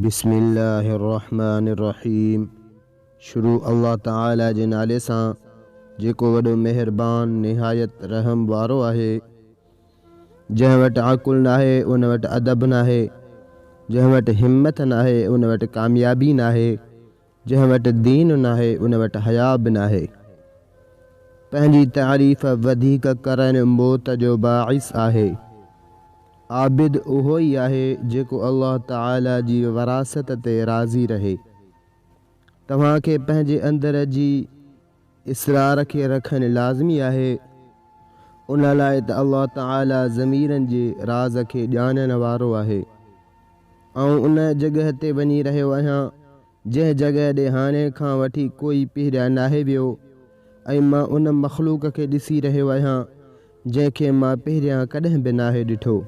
بسم الله الرحمٰن الرحيم شروع الله تعالي جي نالي سان جيڪو وڏو مهربان نهايت رحم وارو آهي. جنهن وٽ عقل ناهي ان وٽ ادب ناهي، جنهن وٽ همت ناهي ان وٽ ڪاميابي ناهي، جنهن وٽ دين ناهي ان وٽ حياء به ناهي. پنهنجي تعريف وڌيڪ ڪرڻ موت جو باعث آهي. عابد اهو ئي آهي جيڪو الله تعاليٰ جي وراثت تي راضي رهي. توهان کي پنهنجي اندر جي اسرار کي رکڻ لازمي آهي، ان لاء ته الله تعاليٰ ضميرن جي راز کي ڄاڻڻ وارو آهي. آئون ان جڳهه تي وڃي رهيو آهيان، جنهن جڳهه ڏي هاڻي کان وٺي ڪوئي پهريان ناهي ويو ۽ مان ان مخلوق کي ڏسي رهيو آهيان، جنهن کي مان پهريان ڪڏهن به ناهي ڏٺو.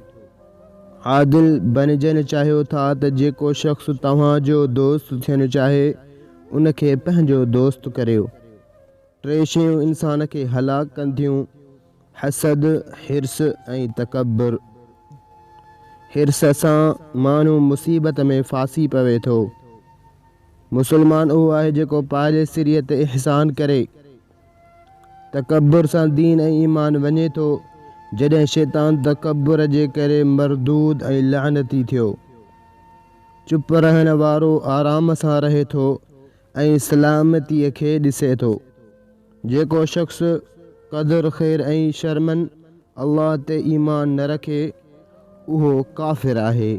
عادل بڻجڻ چاهيو ٿا ته جيڪو شخص توهان جو دوست ٿيڻ چاهي، ان کي پنهنجو دوست ڪريو. ٽي شيون انسان کي هلاڪ ڪن ٿيون. حسد، حرص ۽ تڪبر. حرص سان ماڻهو مصيبت ۾ ڦاسي پوي ٿو. مسلمان اهو آهي جيڪو پاڙيسريء تي احسان ڪري. تڪبر سان دين ۽ ايمان وڃي ٿو. جڏهن شيطان تڪبر جي ڪري مردود ۽ لعنتي ٿيو. چپ رهڻ وارو آرام سان رهي ٿو ۽ سلامتيء کي ڏسي ٿو. جيڪو شخص قدر خير ۽ شرمن الله تي ايمان نه رکي اهو ڪافر آهي.